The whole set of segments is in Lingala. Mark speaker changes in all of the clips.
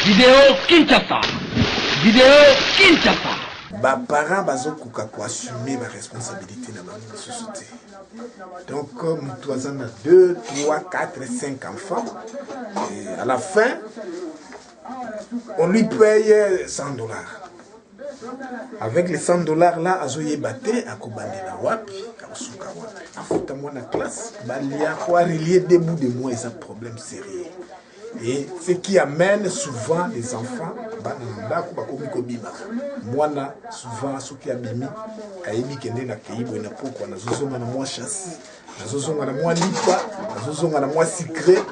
Speaker 1: Video Kinshasa. Video Kinshasa.
Speaker 2: Ba parents bazokoka koassume ba responsabilité na bango lisusu te. Donc moto aza na 2, 3, 4, 5 enfants et à la fin on lui paye 100 $. Avec les 100 $ là, azoyeba te akobandela wapi, akosuka wapi. Afuta mwana classe, balia po arelie deux bouts de mois, eza problème sérieux. Et ce qui amène souvent les enfants, bana na ndako bakomi kobimaka. Mwana souvent soki abimi, ayebi kende na kei boye na pokwa, nazozonga na mwa châssis, nazozonga na mwa lipa, nazozonga na mwa sucré.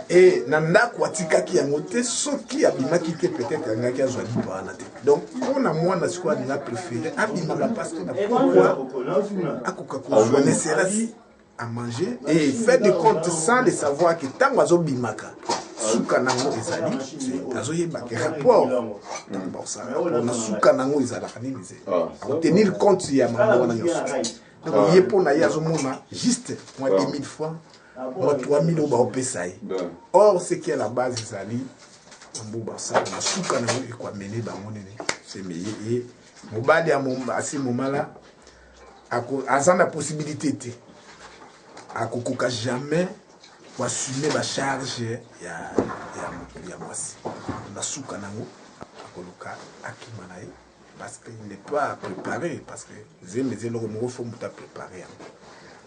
Speaker 2: E na ndako atikaki yango te. Soki abimaki te, peut-être alingaki azwa lipa wana te. Donc mpona mwana sikoyo alinga préféré abimaka, parce que na pokwa akoka kozwa ne serait à manger. Et fait de compte sans le savoir que ntango azobimaka, suka nango ezali, azoyeba ke rapport, ntango bakosala rapport na suka nango ezalaka nini, ze akotenir compte ya makambo wana nyonso. Donc ye, mpo na ye, azomona juste mwa 2000 francs, mwa 3000 oyo baopesa ye. Or ce qui est la base ezali mambo basala na suka nango ekoamene bango nini. Seme ye mobali asi momala aza na possibilité te, akokoka jamais koassume bacharge ya mwasi. Na suka nango akoluka akima na ye, parce que il n'est pas préparé, parce que zemi eza eloko moko fo moto apréparé yango.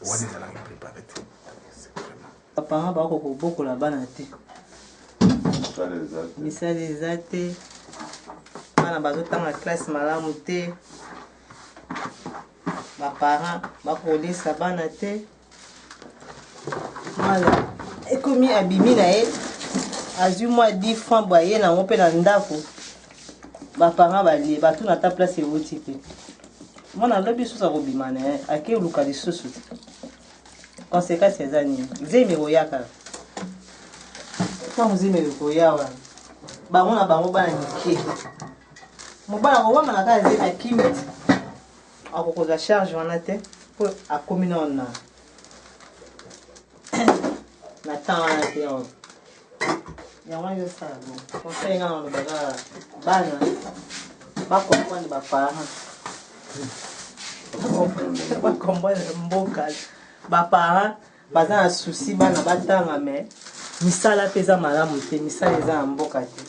Speaker 2: Wana ezalaki préparé te.
Speaker 3: Baparent bakoka kobokola bana te, misala eza te, bana bazotanga classe malamu te, baparent bakolesa bana te. Mwana ekomi abimi na ye, azwi mwa 10 franc boye, aye nango mpe na ndako, baparent balie, batuna ata place ewuti te. Mwana alobi lisusu akobima na ye, akeluka lisusu. Conséquence eza nini? Zemi ekoya kaka. Ntango zemi ekoya wana, bango na bango bana mike, mobali akowangana kaka zemi, akimi ti akokozwa charge wana te, mpo akomi nao na temps wana te. Yango wana ezosala bon. Conseil nga na olobaka, bana bacomprendre, baparent bacomprendre mboka. Baparent baza na souci bana batanga, mais misala mpe eza malamu te, misala eza na mboka te.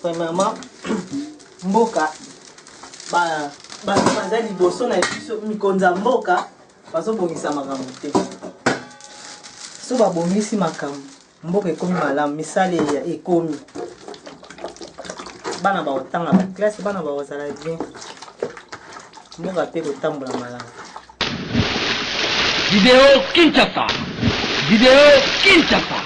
Speaker 3: Premièrement, mboka bato baza liboso na biso, mikonzi ya mboka bazobongisa makambo te. So babongisi makambo, mboka ekomi malamu, misala ekomi, bana bakotanga baclasse, bana bakozala bien, mboka mpe kotambola malamu.
Speaker 1: Video Kinshasa. Video Kinshasa.